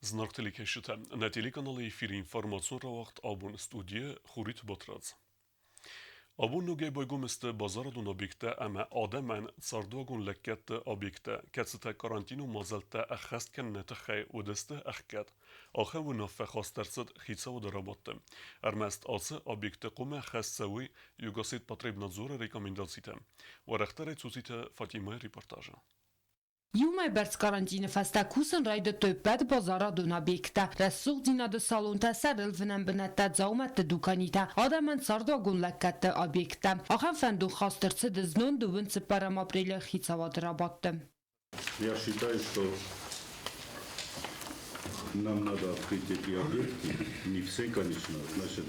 Зынаргъ телекӕсджытӕ, нӕ телеканалы эфиры информацион рауагъд абон студийы Хуриты Батрадз. Абон ногӕй байгом сты базарадон объекттӕ ӕмӕ адӕмӕн цардуагон лӕггӕдты объекттӕ, кӕцытӕ карантинон мадзӕлттӕ ӕххӕст кӕныны тыххӕй уыдысты ӕхгӕд. Ахӕм уынаффӕ хаст ӕрцыд хицауады рабадты. Ӕрмӕст ацы объектты хъуамӕ хӕст цӕуой Югосетпотребнадзоры рекомендацитӕ. Уӕрӕхдӕрӕй Цуциты Фатимӕйы репортажы. Иумӕ бӕрц карантины фӕстӕ кусын райдыдтой ӕппӕт базарадон объекттӕ, рӕсугъддзинады салонтӕ, сӕрылвынӕн бынӕттӕ, дзаумӕтты дуканитӕ, адӕмӕн цардуагон лӕггӕдты объекттӕ. Ахӕм фӕндон хаст ӕрцыд знон дыууын цыппӕрӕм апрелы хицауады рабадты. Я считаю, что нам надо открыть эти объекты. Не все, конечно. Значит,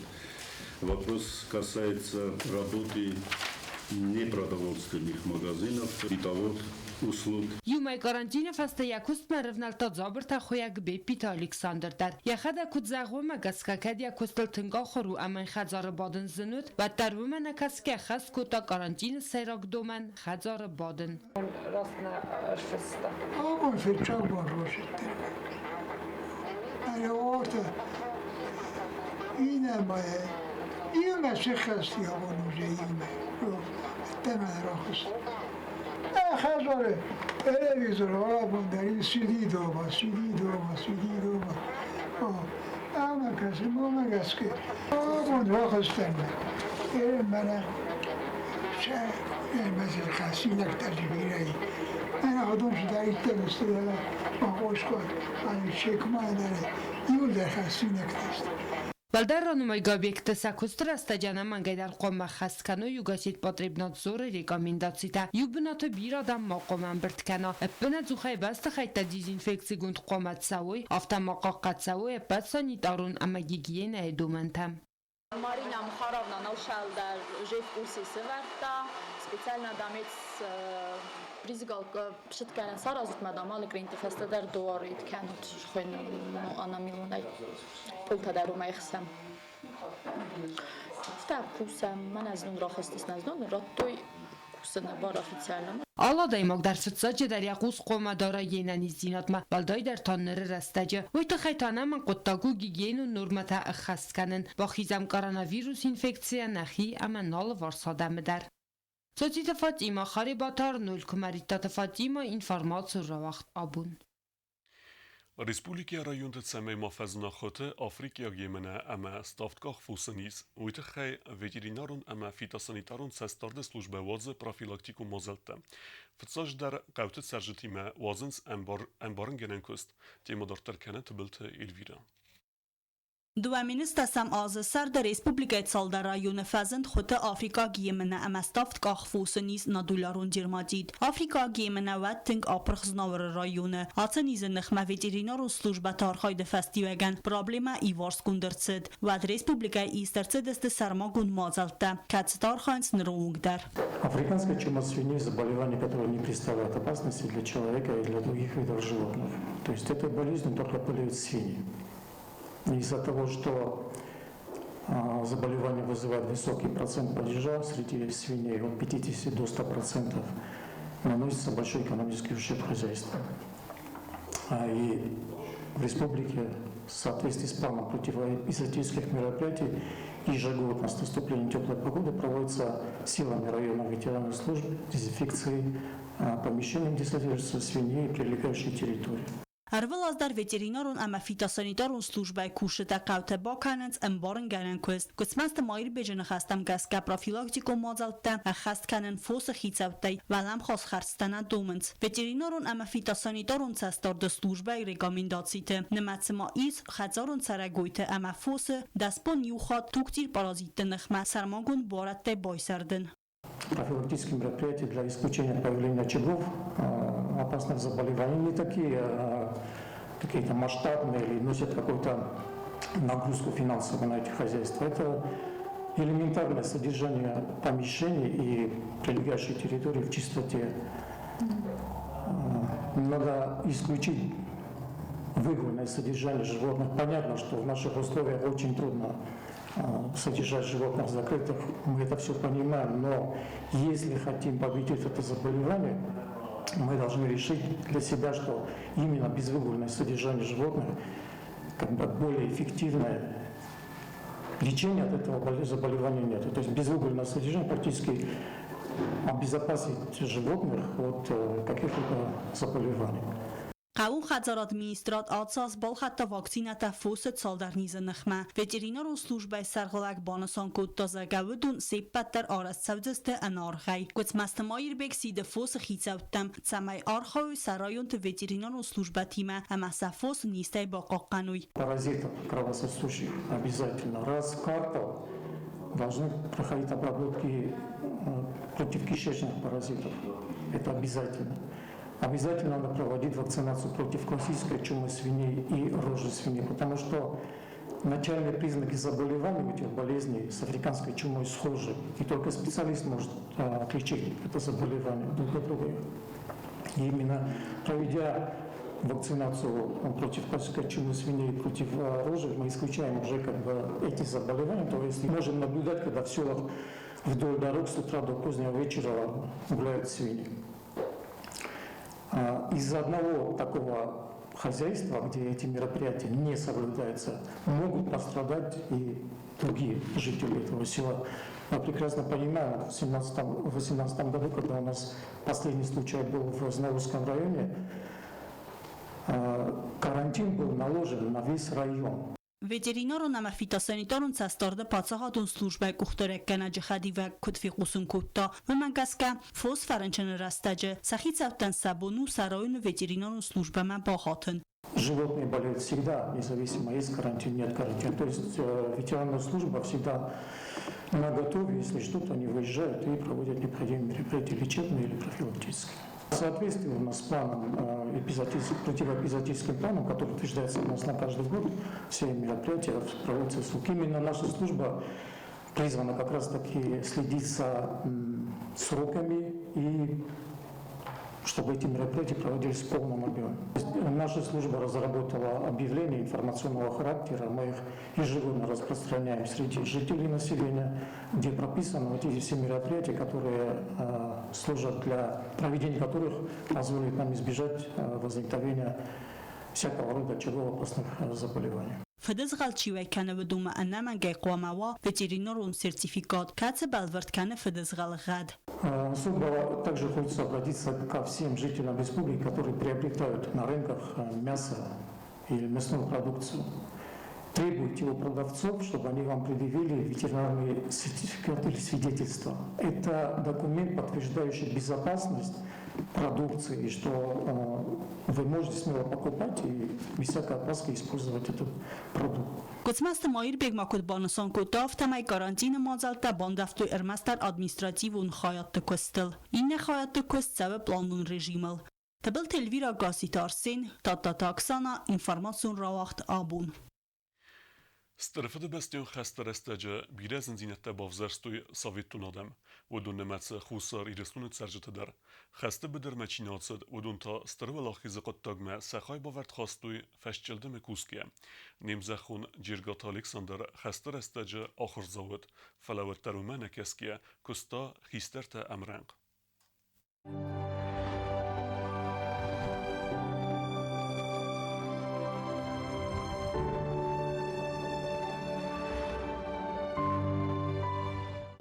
вопрос касается работы непродовольственных магазинов, бытовых услуг. Иумӕ карантины фӕстӕ йӕ куыстмӕ рывнӕлдта дзабыртӕ хуыйӕг Беппиты Александр дӕр. Йӕхӕдӕг куыд зӕгъы, уымӕ гӕсгӕ кӕд йӕ куыстыл тынг ахуыр у ӕмӕ йын хӕдзары бадын зын уыд, уӕддӕр уымӕ нӕ кӕсгӕ хӕс кодта карантины сӕйраг домӕн хӕдзары бадын. Раст нӕ ӕрфыста. Абон фыццаг бон росидтӕн. Ӕрӕуортӕ инӕмӕ иумӕ сыххӕсти абон уже иумӕ. Ӕддӕмӕ рахызт. Хӕдзары телевизор абон дӕр сиди дома, сиди дома, сиди дома. Ӕмӕ кӕсын, уымӕ гӕсгӕ абон рахызтӕн. Мӕнӕ сӕ хӕссинӕгтӕ бирӕ и. Мӕнӕ уыдон цыдӕриддӕр сты, бахос кодта, дӕр иуылдӕр хӕссинӕгтӕ сты. Уӕлдӕр ранымайгӕ объектты сӕ куысты рӕстӕджы ӕнӕмӕнгӕйдӕр хъуамӕ хӕст кӕной Югосетпотребнадзоры рекомендацитӕ. Иу бынаты бирӕ адӕм ма хъуамӕ ӕмбырд кӕна. Ӕппынӕдзухӕй бӕстыхӕйттӕ дезинфекцигонд хъуамӕ цӕуой, афтӕ ма хъахъхъӕд цӕуой ӕппӕт санитарон ӕмӕ гигиенӕйы домӕнтӕ. Марина Мухаровна наушӕлдӕр уже в курсе сӕвӕрдта. Специально дамец брызгалка пшыткӕнӕн саразут мӕ дам алы гринты фӕстӕ дӕр дуарит кӕнут анамилонӕй. Пъолтӕ дӕр уымӕй хсӕм. Афтӕ кусӕм, мӕнӕ знон рахызтысты, знон радтой кусыны бар официально. Алы адӕймаг дӕр фыццаджыдӕр йӕ хъус хъуамӕ дара йе нӕниздзинадмӕ, уӕлдайдӕр та ныры рӕстӕджы. Уый тыххӕй та нӕмӕнг хъуыддаг у гигиенон нормӕтӕ ӕххӕст кӕнын, бахизӕм коронавирус инфекцийӕ нӕхи ӕмӕ нӕ алыварс адӕмы дӕр. Цоциты Фатимӕ, Харебаты Арнольд, Куымӕридтаты Фатимӕ, информацион рауагъд абон. Республикӕйы районты цӕмӕй ма фӕзына хуыты африкӕйаг емынӕ ӕмӕ ставдкъах фосы низ, уый тыххӕй ветеринарон ӕмӕ фитосанитарон цӕстдарды службӕ уадзы профилактикон мадзӕлттӕ. Фыццаджыдӕр хъӕуты цӕрджытимӕ уадзынц ӕмбарынгӕнӕн куыст, темӕ дарддӕр кӕны Тыбылты Эльвирӕ. 2010 азы сӕрды республикӕйы цалдӕр районы фӕзынд хуыты африкаг емынӕ ӕмӕ ставдкъах фосы низ нодулярон дерматит. Африкаг емынӕ уӕд тынг апырх Знауыры районы. Ацы низы ныхмӕ ветеринарон службӕты архайды фӕстиуӕгӕн проблемӕ иварсгонд ӕрцыд. Уӕд республикӕйы ист ӕрцыдысты сӕрмагонд мадзӕлттӕ, кӕцытӕ архайынц ныры онг дӕр. Африканская чума свиней – заболевание, которое не представляет опасности для человека и для других видов животных. То есть этой болезнью только болеют свиньи. Из-за того, что заболевание вызывает высокий процент падежа среди свиней от 50 до 100%, наносится большой экономический ущерб хозяйству. И в республике в соответствии с планом противоэпизоотических мероприятий ежегодно с наступлением теплой погоды проводится силами районных ветеринарных служб дезинфекции помещений, где содержатся свиньи и прилегающие территории. Ӕрвылаз дӕр ветеринарон ӕмӕ фитосанитарон службӕйы кусджытӕ хъӕутӕ бакӕнынц ӕмбарынгӕнӕн куыст. Гуыцмӕзты Маирбеджы ныхӕстӕм гӕсгӕ профилактикон мадзӕлттӕ ӕххӕст кӕнын фосы хицӕуттӕй уӕлӕмхас хӕрдзтӕ нӕ домынц. Ветеринарон ӕмӕ фитосанитарон цӕстдарды службӕйы рекомендациты нымӕцы ма ис хӕдзарон цӕрӕгойты ӕмӕ фосы дӕсбон иу хатт тугцъир паразитты ныхмӕ сӕрмагонд буарадтӕй байсӕрдын. Профилактические мероприятия для исключения появления очагов опасных заболеваний не такие какие-то масштабные или носят какую-то нагрузку финансовую на эти хозяйства. Это элементарное содержание помещений и прилегающей территории в чистоте. Надо исключить выгульное содержание животных. Понятно, что в наших условиях очень трудно содержать животных закрытых, мы это все понимаем, но если хотим победить это заболевание, Мы должны решить для себя, что именно безвыгульное содержание животных как бы более эффективное лечение от этого заболевания нет. То есть безугольное содержание практически обезопасить животных от каких-либо заболеваний. Хъӕууон хӕдзарады министрад ацы аз балхӕдта вакцинӕтӕ фосы цалдӕр низы ныхмӕ. Ветеринарон службӕйы сӕргълӕууӕг банысан кодта, зӕгъгӕ, уыдон се ппӕт дӕр арӕзт цӕудзысты ӕнӕаргъӕй. Гуыцмӕзты Маирбег сиды фосы хицӕуттӕм, цӕмӕй архайой сӕ районты ветеринарон службӕтимӕ ӕмӕ сӕ фос низтӕй бахъахъхъӕной. Паразитов кровососущих обязательно раз в квартал должны проходить обработки против кишечных паразитов. Это обязательно. Обязательно надо проводить вакцинацию против классической чумы свиней и рожи свиней, потому что начальные признаки заболеваний у этих болезней с африканской чумой схожи. И только специалист может отличить это заболевание друг от друга. И именно проведя вакцинацию против классической чумы свиней и против рожи, мы исключаем уже как бы эти заболевания. То есть можем наблюдать, когда в селах вдоль дорог с утра до позднего вечера гуляют свиньи. Из-за одного такого хозяйства, где эти мероприятия не соблюдаются, могут пострадать и другие жители этого села. Мы прекрасно понимаем, в 2018 году, когда у нас последний случай был в Знаурском районе, карантин был наложен на весь район. Ветеринарон ӕмӕ фитосанитарон цӕстдарды паддзахадон службӕйы къухдариуӕггӕнӕджы хӕдивӕг куыд фехъусын кодта, уымӕ гӕсгӕ фос фӕрынчыны рӕстӕджы сӕ хицӕуттӕн сӕ бон у сӕ районы ветеринарон службӕмӕ бахатын. Животные болеют всегда, независимо, есть карантин, нет карантина. То есть ветеринарная служба всегда на готове, если что-то, они выезжают и проводят необходимые мероприятия, лечебные или профилактические. В соответствии у нас с планом, противоэпизоотическим планом, который утверждается у нас на каждый год, все мероприятия проводятся в срок. Именно наша служба призвана как раз-таки следить за сроками и чтобы эти мероприятия проводились в полном объеме. Наша служба разработала объявления информационного характера, мы их ежегодно распространяем среди жителей населения, где прописаны вот эти все мероприятия, которые служат для проведения которых позволит нам избежать возникновения всякого рода очагово-опасных заболеваний. Фыдызгъӕл чи уӕй кӕны, уыдонмӕ ӕнӕмӕнгӕй хъуамӕ уа ветеринарон сертификат, кӕцы бӕлвырд кӕны фыдызгъӕлы гъӕд. Особо также хочется обратиться ко всем жителям республики, которые приобретают на рынках мясо или мясную продукцию. Требуйте у продавцов, чтобы они вам предъявили ветеринарный сертификат или свидетельство. Это документ, подтверждающий безопасность продукции, и что вы можете смело покупать и без всякой опаски использовать этот продукт. Гуыцмӕзты Маирбег ма куыд банысан кодта, афтӕмӕй карантины мадзӕлттӕ бандӕвтой ӕрмӕстдӕр административон хайадты куыстыл. Иннӕ хайадты куыст цӕуы планон режимыл. Тыбылты Эльвира, Гасситы Арсен, Тадтаты Оксана, информацион рауагъд Абон. Стыр Фыдыбӕстӕйон хӕсты рӕстӕджы бирӕ зындзинӕдтӕ бавзӕрстой советон адӕм, уыдон нымӕцы Хуссар Ирыстоны цӕрджыты дӕр. Хӕсты быдырмӕ чи нӕ ацыд, уыдон та Стыр Уӕлахизы хъуыддагмӕ сӕ хайбавӕрд хастой фӕсчъылдымы кусгӕйӕ. Не мзӕххон Джергаты Александр хӕсты рӕстӕджы ахуырдзау уыд, фӕлӕ уӕддӕр уымӕ нӕ кӕсгӕйӕ куыста хистӕртӕ ӕмрӕнхъ.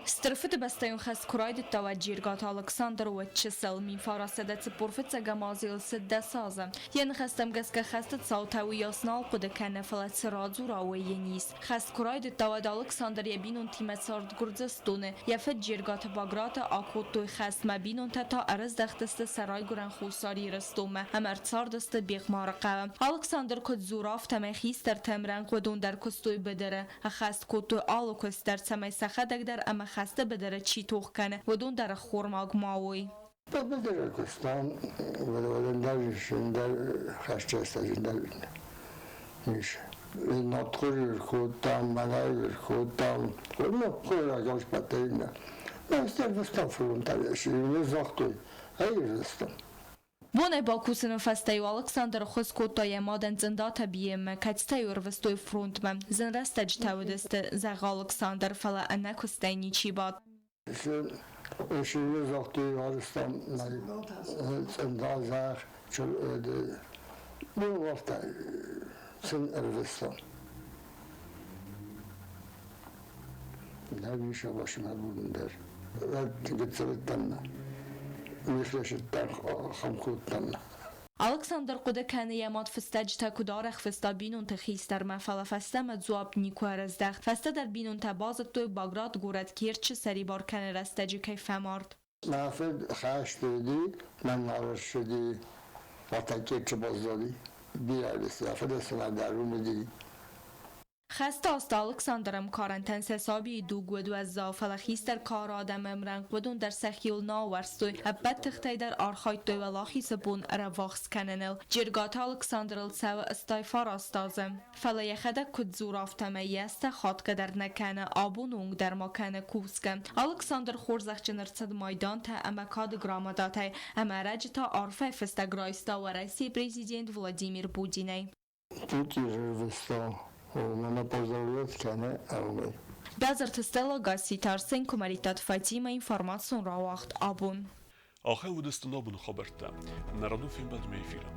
Стыр Фыдыбӕстӕйон хӕст куы райдыдта, уӕд Джергаты Алыксандр уыд чысыл, 1945 азы йыл цыд 10 азы. Йӕ ныхӕстӕм гӕсгӕ хӕсты цаутӕ уыйас нал хъуыды кӕны, фӕлӕ цы радзура, уый йын ис. Хӕст куы райдыдта, уӕд Алыксандр йӕ бинонтимӕ цард Гуырдзыстоны. Йӕ фыд Джергаты Баграты акодтой хӕстмӕ, бинонтӕ та ӕрыздӕхтысты сӕ райгуырӕн Хуссар Ирыстонмӕ ӕмӕ ӕрцардысты Бехъмары хъӕуы. Алыксандр куыд дзуры, афтӕмӕй хистӕртӕ ӕмрӕнхъ уыдон дӕр куыстой быдыры. Ӕххӕст кодтой алы куыст дӕр, цӕмӕй сӕхӕдӕг дӕр ӕмӕ хӕсты быдыры чи тох кӕны, уыдон дӕр ӕххормаг ма уой. Быдыры куыстам, ӕндӕр ӕндӕр хӕстӕстӕ ис. Нартхор кодтам, мӕнӕу кодтам, ну, хойраг ӕспӕтӕй Ӕрвыстам фронтӕй, загътой, ӕрвыстам. Бонӕй бакусыны фӕстӕ-иу Алыксандр ӕххуыс кодта йӕ мадӕн цъындатӕ бийынмӕ, кӕцытӕ-иу ӕрвыстой фронтмӕ. Зын рӕстӕджытӕ уыдысты, зӕгъы Алыксандр, фӕлӕ ӕнӕ куыстӕй ничи бадт. Загътой, арыстам цъында зӕхх, ну, афтӕ сын ӕрвыстам. Нӕ машина будын дӕр. Гыццылыдтӕн михлӕсыдтӕн хӕмкодтӕн. Алыксандр хъуыды кӕны, йӕ мад фыстӕджытӕ куыд арӕх фыста бинонты хистӕрмӕ, фӕлӕ фӕстӕмӕ дзуапп никуы ӕрӕздӕхт. Фӕстӕдӕр бинонтӕ базыдтой, Баграт горӕт Керчы сӕрибар кӕныны рӕстӕджы кӕй фӕмард. Мӕ фыд хӕсты уыди, мӕн ссыди, уӕртӕ Керчы баззади. Бирӕ фыды цымӕ дӕр уым уыди. Хӕсты азты Алыксандры ӕмкарӕнтӕн сӕ сабийы дуг уыд уӕззау, фӕлӕ хистӕр кары адӕмы ӕмрӕнхъ уыдон дӕр сӕхиуыл нӕ ауӕрстой, ӕппӕт тыхтӕй дӕр архайдтой Уӕлахизы бон ӕрӕввахс кӕныныл. Джергаты Алыксандрыл цӕуы 89 азы. Фӕлӕ йӕхӕдӕг куыд дзуры, афтӕмӕй йӕ азтӕ хатгӕ дӕр нӕ кӕны, абоны онг дӕр ма кӕны кусгӕ. Алыксандр хорзӕхджын ӕрцыд майдантӕ ӕмӕ кады грамотатӕй, ӕмӕ ӕрӕджы та арфӕйы фыстӕг райста Уӕрӕсейы президент Владимир Путинӕй. Путин рвыста, мӕнӕ поздравлять кӕны ӕмӕ. Бязырты Стелла, Гасситы Арсен, Куымӕридтаты Фатимӕ, информацион рауагъд «Абон». Ахӕм уыдысты абоны хабӕрттӕ. Нӕ радон фембӕлдмӕ эфиры.